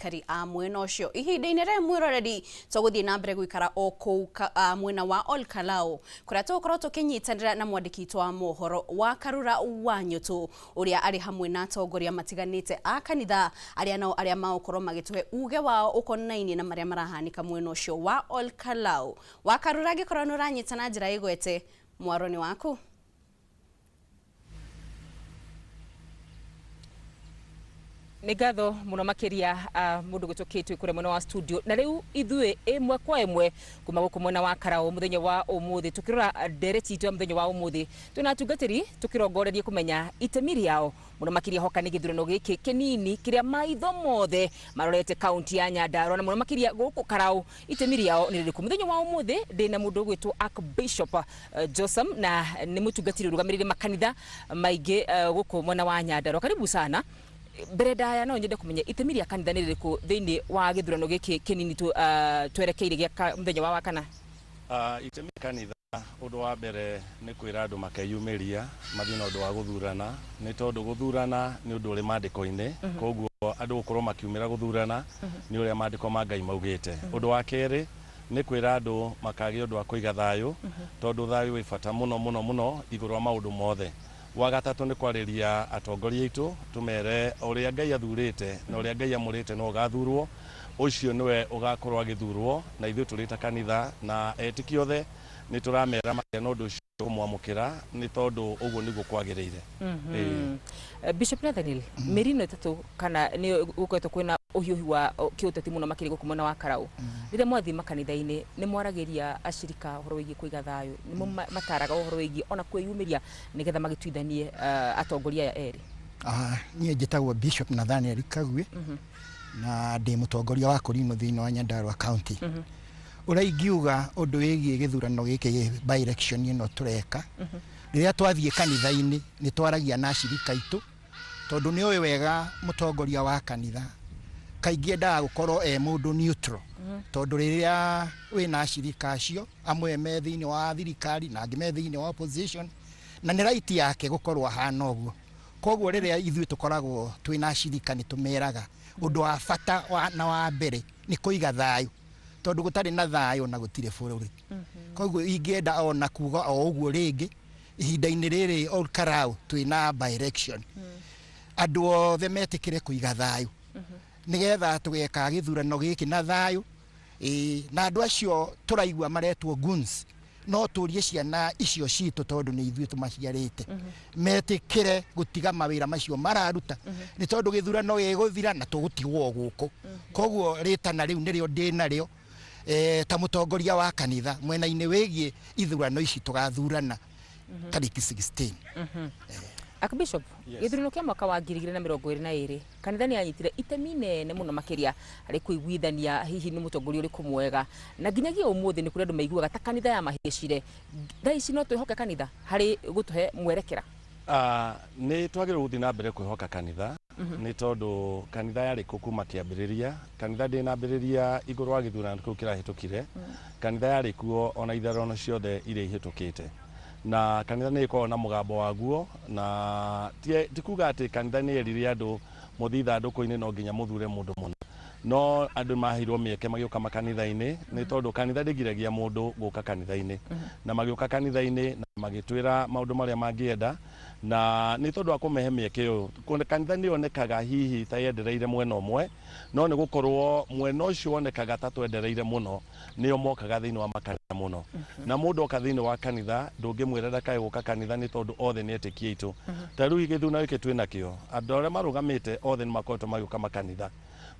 Aikari a mwena ũcio. Ihinda-inĩ rĩrĩ mwĩroreri tũgũthiĩ na mbere gũikara o kũu mwena wa Ol Kalou kũrĩa tũgũkorwo tũkĩnyitanĩra na mwandĩki witũ wa mohoro wa Karura wa Nyũtũ ũrĩa arĩ hamwe na atongoria matiganĩte a kanitha arĩa nao arĩa magũkorwo magĩtũhe uge wao ũkonainie na marĩa marahanĩka mwena ũcio wa Ol Kalou. Wa Karura, angĩkorwo nĩ ũranyita na njĩra ĩgwete, mwaro nĩ waku. Nĩ ngatho mũno makĩria mũndũ gwĩtwo Kate wĩ kũrĩa mwena wa studio. Na rĩu ithuĩ ĩmwe kwa ĩmwe kuma gũkũ mwena wa Karaũ mũthenya wa ũmũthĩ, tũkĩrora ndereti itũ ya mũthenya wa ũmũthĩ, twĩna atungatĩri tũkĩrongorerie kũmenya itemi rĩao mũno makĩria hoka nĩ gĩthurano gĩkĩ kĩnini kĩrĩa maitho mothe marorete kaunti ya Nyandarua na mũno makĩria gũkũ Karaũ, itemi rĩao nĩ rĩrĩkũ. Mũthenya wa ũmũthĩ ndĩna mũndũ ũgwĩtwo Archbishop Josam, na nĩ mũtungatĩri ũrũgamĩrĩire makanitha maingĩ gũkũ mwena wa Nyandarua. Karibu sana. Mbere ndaya no nyende kũmenya itemi rĩa kanitha nĩ rĩrĩkũ thĩinĩ wa gĩthurano gĩkĩ kĩnini twerekeire gĩa mũthenya wa Wakana? Itemi rĩa kanitha, ũndũ wa mbere nĩ kwĩra andũ makeyumĩria mathiĩ na ũndũ wa gũthurana, nĩ tondũ gũthurana nĩ ũndũ ũrĩ maandĩko-inĩ, koguo andũ gũkorwo makiumĩra gũthurana nĩ ũrĩa maandĩko ma Ngai maugĩte. Ũndũ wa kerĩ nĩ kwĩra andũ makagĩa ũndũ wa kũiga thayũ, tondũ thayũ wĩ bata mũno mũno mũno igũrũ wa maũndũ mothe. Wa gatatũ nĩ kwarĩria atongoria aitũ, tũmere ũrĩa Ngai athurĩte na ũrĩa Ngai amũrĩte no ũgathurwo, ũcio nĩwe ũgakorwo agĩthurwo, na ithuĩ tũrĩ ta kanitha na etĩkia othe nĩ tũramera makĩria na ũndũ ũcio kũmwamũkĩra, nĩ tondũ ũguo nĩguo kwagĩrĩire. Ĩĩ. Bishop Nathaniel, mĩeri ĩno 3 kana nĩ gũkoretwo kwĩna ũhiũhu wa kĩũteti mũno makĩria gũkũ mwena wa Karaũ. Rĩrĩa mwathiĩ makanitha-inĩ nĩ mwaragĩria acirika ũhoro wĩgiĩ kũiga thayũ, nĩ mataraga ũhoro wĩgiĩ ona kwĩyumĩria nĩgetha magĩtuithanie atongoria aya erĩ? Niĩ njĩtagwo Bishop Nathaniel Kagwe na ndĩ mũtongoria wa Kũrinũ thĩinĩ wa Nyandarua County. Ũrĩa ingiuga ũndũ wĩgiĩ gĩthurano gĩkĩ, by election ĩno tũreka, rĩrĩa twathiĩ kanitha-inĩ nĩ twaragia na acirika aitũ, tondũ nĩ ũĩ wega mũtongoria wa kanitha kaingĩ endaga gũkorwo e mũndũ neutral, tondũ rĩrĩa wĩna acirika acio amwe me thĩinĩ wa thirikari na angĩ me thĩinĩ wa opposition, na nĩ right yake gũkorwo ahana ũguo. Koguo rĩrĩa ithuĩ tũkoragwo twĩna acirika nĩ tũmeraga ũndũ wa bata na wa mbere nĩ kũiga thayũ, tondũ gũtarĩ na thayũ na gũtirĩ bũrũri. Koguo ingĩenda ona kuga o ũguo rĩngĩ, ihinda-inĩ rĩrĩ Ol Kalou twĩna by election, andũ othe metĩkĩre kũiga thayũ nĩgetha tũgeka gĩthurano gĩkĩ na thayũ. Ĩĩ, na andũ acio tũraigua maretwo goons, no tũrie ciana icio citũ, tondũ nĩ ithuĩ tũmaciarĩte, metĩkĩre gũtiga mawĩra macio mararuta, nĩ tondũ gĩthurano gĩgũthira na tũgũtigwo gũkũ. Koguo rĩtana rĩu nĩrĩo ndĩ narĩo ta mũtongoria wa kanitha mwena-inĩ wĩgiĩ ithurano ici tũgathurana tarĩki 16. Archbishop, gĩthurano kĩa mwaka wa 2022, kanitha nĩ yanyitire itemi inene mũno makĩria harĩ kũiguithania hihi nĩ mũtongoria ũrĩkũ mwega, na nginyagia ũmũthĩ nĩ kũrĩ andũ maiguaga ta kanitha ya mahĩcire. Thaa ici no twĩhoke kanitha harĩ gũtũhe mwerekera? Nĩ twagĩrĩirwo gũthiĩ na mbere kwĩhoka kanitha, nĩ tondũ kanitha yarĩ kũ kuma kĩambĩrĩria. Kanitha ndĩnambĩrĩria igũrũ wa gĩthurano kĩu kĩrahĩtũkire, kanitha yarĩ kuo ona ithurano ciothe iria ihĩtũkĩte, na kanitha nĩ ĩkoragwo na mũgambo waguo, na ti kuga atĩ kanitha nĩ yerire andũ mũthiĩ ithandũkũ-inĩ no nginya mũthure mũndũ mũna, no andũ maheirwo mĩeke magĩũka makanitha-inĩ, nĩ tondũ kanitha ndĩgiragia mũndũ gũka kanitha-inĩ, na magĩũka kanitha-inĩ na magĩtwĩra maũndũ marĩa mangĩenda, na nĩ tondũ wa kũmehe mĩeke ĩyo, kanitha nĩ yonekaga hihi ta yendereire mwena ũmwe, no nĩ gũkorwo mwena ũcio wonekaga ta twendereire mũno nĩo mokaga thĩinĩ wa makanitha mũno. Na mũndũ oka thĩinĩ wa kanitha ndũngĩmwĩra ndakae gũka kanitha, nĩ tondũ othe nĩ etĩkia aitũ. Ta rĩu gĩthurano gĩkĩ twĩ nakĩo, andũ arĩa marũgamĩte othe nĩ makoretwo magĩũka makanitha,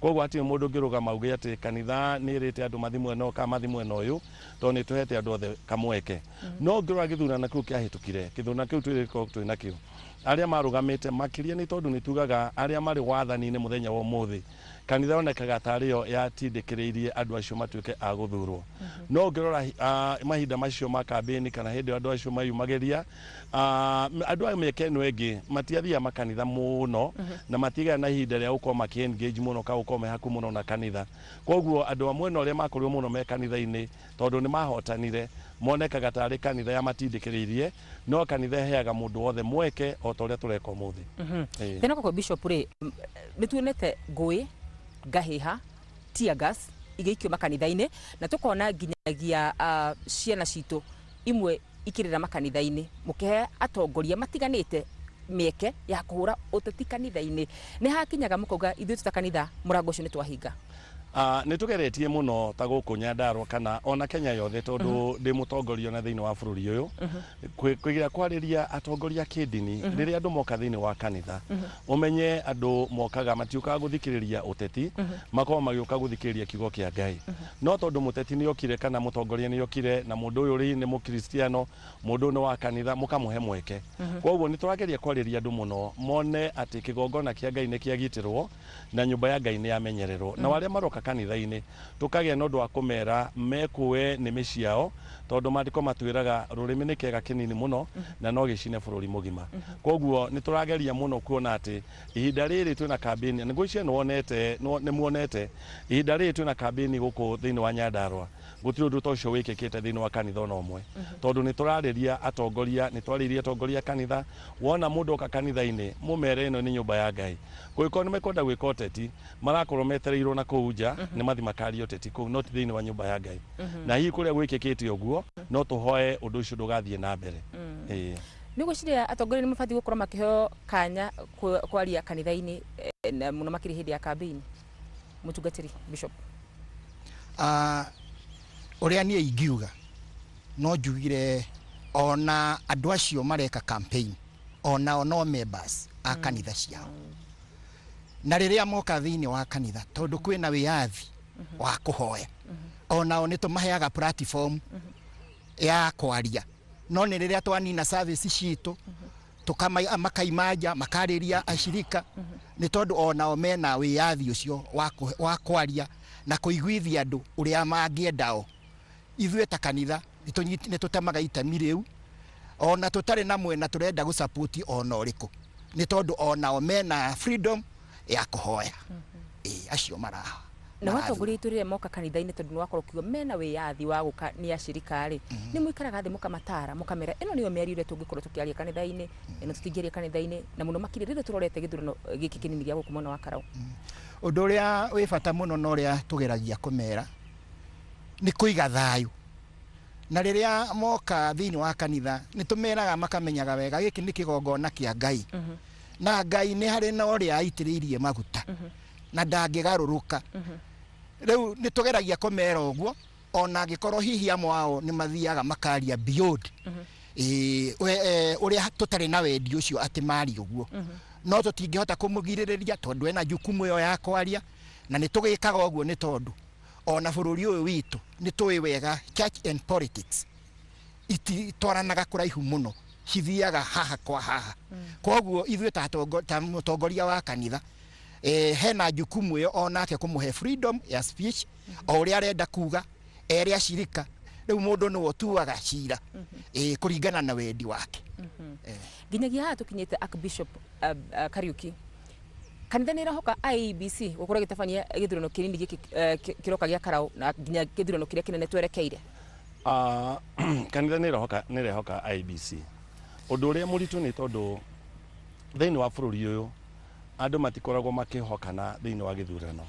koguo hatirĩ mũndũ ũngĩrũgama auge atĩ kanitha nĩ ĩrĩte andũ mathi mwena ũyũ kana mathi mwena ũyũ, tondũ nĩ tũhete andũ othe kamweke. No ũngĩrora gĩthurano kĩu kĩahĩtũkire, gĩthurano kĩu twĩrĩkorwo twĩ nakĩo, arĩa marũgamĩte makĩria, nĩ tondũ nĩ tugaga arĩa marĩ wathani-inĩ mũthenya wa ũmũthĩ, kanitha yonekaga tarĩ yo yatindĩkĩrĩirie andũ acio matuĩke a gũthurwo. No ũngĩrora mahinda macio ma kambĩni kana hĩndĩ ĩyo andũ acio mayumagĩria, andũ a mĩaka ĩno ĩngĩ matiathiaga makanitha mũno na matigĩa na ihinda rĩa gũkorwo makĩ engage mũno kana gũkorwo me hakuhĩ mũno na kanitha. Koguo andũ a mwena ũrĩa makorirwo mũno me kanitha-inĩ, tondũ nĩ mahotanire, monekaga tarĩ kanitha yamatindĩkĩrĩirie, no kanitha ĩheaga mũndũ wothe mweke o ta ũrĩa tũreka ũmũthĩ. Ĩĩ. Thĩna kwa Bishop rĩ, nĩ tuonete ngũĩ Ngahĩha, tear gas igĩikio makanitha-inĩ, na tũkona nginyagia ciana citũ imwe ikĩrĩra makanitha-inĩ, mũkĩhe atongoria matiganĩte mĩeke ya kũhũra ũteti kanitha-inĩ. Nĩ hakinyaga mũkauga ithuĩ twĩ ta kanitha mũrango ũcio nĩ twahinga? Nĩ tũgeretie mũno ta gũkũ Nyandarua kana ona Kenya yothe, tondũ ndĩ mũtongoria ona thĩinĩ wa bũrũri ũyũ, kwĩgira kwarĩria atongoria kĩndini. Rĩrĩa andũ moka thĩinĩ wa kanitha, ũmenye andũ mokaga matiũkaga gũthikĩrĩria ũteti, makoragwo magĩũka gũthikĩrĩria kiugo kĩa Ngai. No tondũ mũteti nĩ okire kana mũtongoria nĩ okire, na mũndũ ũyũ rĩ nĩ mũkristiano, mũndũ ũyũ nĩ wa kanitha, mũkamũhe mweke. Koguo nĩ tũrageria kwarĩria andũ mũno mone atĩ kĩgongona kĩa Ngai nĩ kĩagitĩrwo na nyũmba ya Ngai nĩ yamenyererwo. Nao arĩa maroka kanitha-inĩ, tũkagĩa na ũndũ wa kũmera mekũe nĩmĩ ciao, tondũ maandĩko matwĩraga rũrĩmĩ nĩ kĩega kĩnini mũno na no gĩcine bũrũri mũgima. Koguo nĩ tũrageria mũno kuona atĩ ihinda rĩrĩ twĩna kambĩini, na ngwĩciria nĩ muonete ihinda rĩrĩ twĩna kambĩini gũkũ thĩinĩ wa Nyandarua, gũtirĩ ũndũ ta ũcio wĩkĩkĩte thĩinĩ wa kanitha ona ũmwe, tondũ nĩ tũrarĩria atongoria, nĩ twarĩirie atongoria a kanitha. Wona mũndũ oka kanitha-inĩ, mũmere ĩno nĩ nyũmba ya Ngai. Kũngĩkorwo nĩ mekwenda gwĩka ũteti, marakorwo metereirwo na kũu nja, nĩ mathi makarie ũteti kũu, no ti thĩinĩ wa nyũmba ya Ngai. Na hihi kũrĩa gwĩkĩkĩte ũguo, no tũhoe ũndũ ũcio ndũgathiĩ na mbere. Ĩĩ. Nĩ ũgwĩciria atongoria nĩ mabatiĩ gũkorwo makĩheo kanya kwaria kanitha-inĩ, na mũno makĩria hĩndĩ ya kambĩini? Mũtungatĩri Bishop. Ũrĩa niĩ ingiuga, no njugire ona andũ acio mareka campaign, onao no members a kanitha ciao, na rĩrĩa moka thĩinĩ wa kanitha, tondũ kwĩna wĩyathi wa kũhoya, onao nĩ tũmaheaga platform ya kwaria. No nĩ rĩrĩa twanina service citũ, makaima nja makarĩria acirika, nĩ tondũ onao mena wĩyathi ũcio wa kwaria na kũiguithia andũ ũrĩa mangĩenda. O ithuĩ ta kanitha nĩ tũtemaga itemi rĩu, ona tũtarĩ na mwena tũrenda gũsupport ona ũrĩkũ, nĩ tondũ onao mena freedom ya kũhoya. Ĩĩ, acio maraha Na watongoria itũ rĩrĩa moka kanitha-inĩ, tondũ nĩ wakorwo ũkiuga mena wĩyathi wa gũka nĩ acirika rĩ, nĩ mũikaraga thĩ mũkamatara, mũkamera ĩno nĩyo mĩario ĩrĩa tũngĩkorwo tũkĩaria kanitha-inĩ, ĩno tũtingĩaria kanitha-inĩ, na mũno makĩria rĩrĩa tũrorete gĩthurano gĩkĩ kĩnini gĩa gũkũ mwena wa Karau? Ũndũ ũrĩa wĩ bata mũno na ũrĩa tũgeragia kũmera nĩ kũiga thayũ. Na rĩrĩa moka thĩinĩ wa kanitha, nĩ tũmeraga makamenyaga wega gĩkĩ nĩ kĩgongona kĩa Ngai, na Ngai nĩ harĩ na ũrĩa aitĩrĩirie maguta na ndangĩgarũrũka. Rĩu nĩ tũgeragia kũmera ũguo, ona angĩkorwo hihi amwe ao nĩ mathiaga makaria beyond ũrĩa tũtarĩ na wendi ũcio atĩ marie ũguo, no tũtingĩhota kũmũgirĩrĩria tondũ ena jukumu ĩyo ya kwaria. Na nĩ tũgĩkaga ũguo nĩ tondũ ona bũrũri ũyũ witũ nĩ tũĩ wega church and politics ititwaranaga kũraihu mũno, cithiaga haha kwa haha. Koguo ithuĩ ta mũtongoria wa kanitha, hena jukumu ĩyo onake kũmũhe freedom ya speech, o ũrĩa arenda kuga ere acirika. Rĩu mũndũ nĩwe ũtuaga cira kũringana na wendi wake. Nginyagia haha tũkinyĩte, Archbishop Kariuki, kanitha nĩ ĩrahoka IEBC gũkorwo ĩgĩtabania gĩthurano kĩnini gĩkĩ kĩroka gĩa Karau na nginya gĩthurano kĩrĩa kĩnene twerekeire? Kanitha nĩ ĩrehoka IEBC. Ũndũ ũrĩa mũritũ nĩ tondũ thĩinĩ wa bũrũri ũyũ andũ matikoragwo makĩhokana thĩinĩ wa gĩthurano.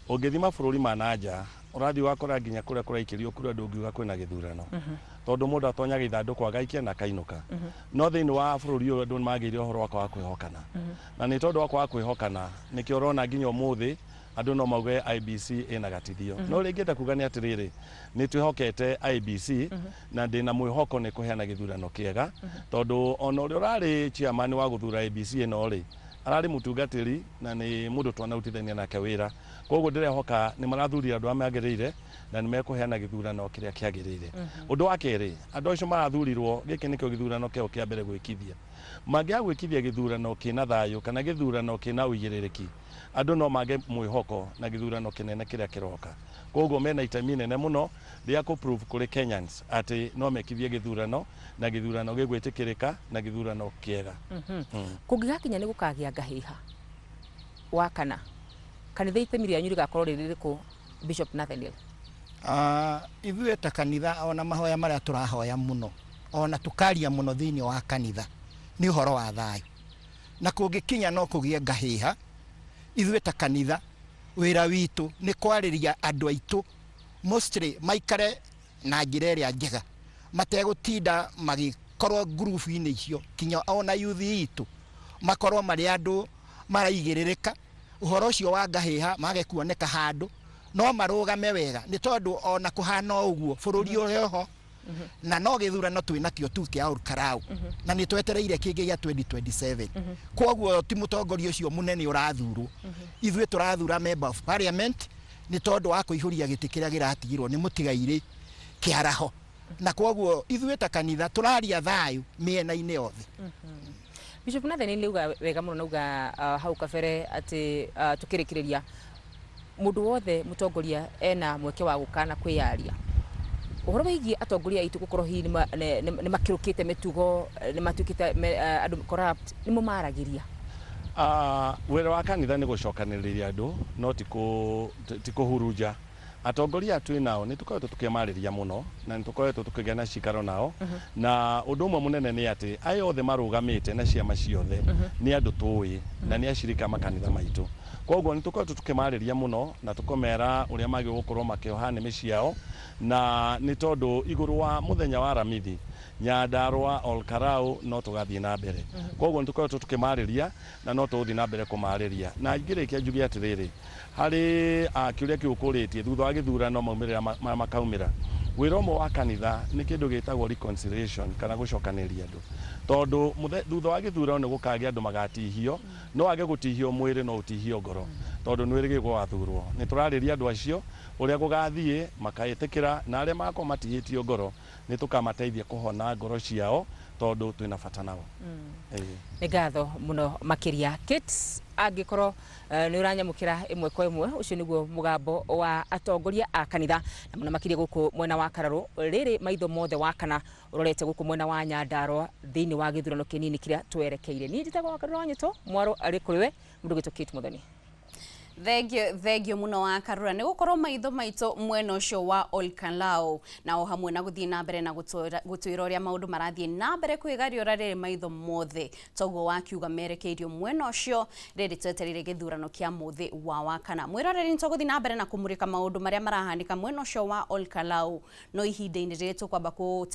Ũngĩthiĩ mabũrũri ma na nja, ũrathiĩ ũgakora nginya kũrĩa kũraikĩrio kura ndũngiuga kwĩna gĩthurano, tondũ mũndũ atonyaga ithandũkũ agaikia na akainũka. No thĩinĩ wa bũrũri ũyũ andũ nĩ magĩire ũhoro wa kwaga kwĩhokana, na nĩ tondũ wa kwaga kwĩhokana nĩkĩo ũrona nginya ũmũthĩ andũ no mauge IEBC ĩna gatithio. No rĩngĩ enda kuga nĩ atĩrĩrĩ, nĩ twĩhokete IEBC na ndĩna mwĩhoko nĩ kũheana gĩthurano kĩega, tondũ ona ũrĩa ũrarĩ chairman wa gũthura IEBC ĩno rĩ, ararĩ mũtungatĩri na nĩ mũndũ twanarutithania nake wĩra. Koguo ndĩrehoka nĩ marathurire andũ arĩa magĩrĩire na nĩ mekũheana gĩthurano kĩrĩa kĩagĩrĩire. Ũndũ wa kerĩ, andũ acio marathurirwo, gĩkĩ nĩkĩo gĩthurano kĩao kĩa mbere gwĩkithia. Mangĩaga gwĩkithia gĩthurano kĩna thayũ kana gĩthurano kĩna ũigĩrĩrĩki, andũ no mage mwĩhoko na gĩthurano kĩnene kĩrĩa kĩroka. Koguo mena itemi inene mũno rĩa kũ prove kũrĩ Kenyans atĩ no mekithie gĩthurano na gĩthurano gĩgwĩtĩkĩrĩka na gĩthurano kĩega. Kũngĩgakinya nĩ gũkagĩa ngahĩha wa kana kanitha, itemi rĩanyu rĩgakorwo rĩrĩ rĩrĩkũ, Bishop Nathaniel? Ithuĩ ta kanitha, ona mahoya marĩa tũrahoya mũno ona tũkaria mũno thĩinĩ wa kanitha nĩ ũhoro wa thayũ. Na kũngĩkinya no kũgĩe ngahĩha, ithuĩ ta kanitha Wĩra witũ nĩ kwarĩria andũ aitũ mostly maikare na njĩra ĩrĩa njega, mategũtinda magĩkorwo ngurubu-inĩ icio, kinya ona yuthi itũ makorwo marĩ andũ maraigĩrĩrĩka ũhoro ũcio wa ngahĩha, mage kuoneka handũ, no marũgame wega, nĩ tondũ ona kũhana o ũguo bũrũri ũrĩ ho na no gĩthurano twĩ nakĩo tu kĩa Olkalau, na nĩ twetereire kĩngĩ gĩa 2027. Koguo ti mũtongoria ũcio mũnene ũrathurwo, ithuĩ tũrathura member of parliament nĩ tondũ wa kũihũria gĩtĩ kĩrĩa gĩratigirwo nĩ mũtigairĩ kĩaraho, na koguo ithuĩ ta kanitha tũraria thayũ mĩena-inĩ yothe. Bishop Nathan nĩ uga wega mũno, nauga hau kabere atĩ tukĩrĩkĩrĩria mũndũ wothe mũtongoria ena mweke wa gũka na kwĩyaria ũhoro wĩgiĩ atongoria aitũ gũkorwo hihi nĩ makĩrũkĩte mĩtugo, nĩ matuĩkĩte andũ corrupt, nĩ mũmaragĩria? Wĩra wa kanitha nĩ gũcokanĩrĩria andũ, no ti kũhurunja. Atongoria twĩ nao nĩ tũkoretwo tũkĩmarĩria mũno na nĩ tũkoretwo tũkĩgĩa na cikaro nao, na ũndũ ũmwe mũnene nĩ atĩ aya othe marũgamĩte na ciama ciothe nĩ andũ tũĩ na nĩ acirika makanitha maitũ. Koguo nĩ tũkoretwo tũkĩmarĩria mũno na tũkamera ũrĩa magĩrĩirwo gũkorwo makĩoha nĩmĩ ciao, na nĩ tondũ igũrũ wa mũthenya wa Aramithi, Nyandarua, Olkalau no tũgathiĩ na mbere. Koguo nĩ tũkoretwo tũkĩmarĩria na no tũgũthiĩ na mbere kũmarĩria. Na ingĩrĩkia njuge atĩrĩrĩ, harĩ kĩũria kĩu ũkũrĩtie, thutha wa gĩthurano maumĩrĩra makaumĩra, wĩra ũmwe wa kanitha nĩ kĩndũ gĩtagwo reconciliation kana gũcokanĩrĩria andũ, tondũ thutha wa gĩthurano nĩ gũkagĩa andũ magatihio. No age gũtihio mwĩrĩ, no ũtihio ngoro, tondũ nĩ wĩrĩgĩrĩirwo wathurwo. Nĩ tũrarĩria andũ acio ũrĩa gũgathiĩ makaĩtĩkĩra, na arĩa magakorwo matihĩtio ngoro nĩ tũkamateithia kũhona ngoro ciao, tondũ twĩna bata nao. Ĩĩ. Nĩ ngatho mũno makĩria. Kate, angĩkorwo nĩ ũranyamũkĩra ĩmwe kwa ĩmwe, ũcio nĩguo mũgambo wa atongoria a kanitha na mũno makĩria gũkũ mwena wa Kararũ. Rĩrĩ maitho mothe wa kana ũrorete gũkũ mwena wa Nyandarua thĩinĩ wa gĩthurano kĩnini kĩrĩa twerekeire. Niĩ njĩtagwo Wakarũra wa Nyũtũ, mwaro arĩ kũrĩ we mũndũ gwĩtwo Kate Muthoni. Thengio, thengio muno wa Karura nĩ gũkorwo maitho maitũ mwena ũcio wa Olkalau, na o hamwe na gũthiĩ na mbere na gũtwĩra ũrĩa maũndũ marathiĩ na mbere kwĩgariũra, rĩrĩ maitho mothe toguo wakiuga merekeirio mwena ũcio, rĩrĩ twetereire gĩthurano kĩa mũthĩ wa Wakana. Mwĩroreri, nĩ tũgũthiĩ na mbere na kũmũrĩka maũndũ marĩa marahanĩka mwena ũcio wa Olkalau, no ihinda-inĩ rĩrĩ tũkwamba kũ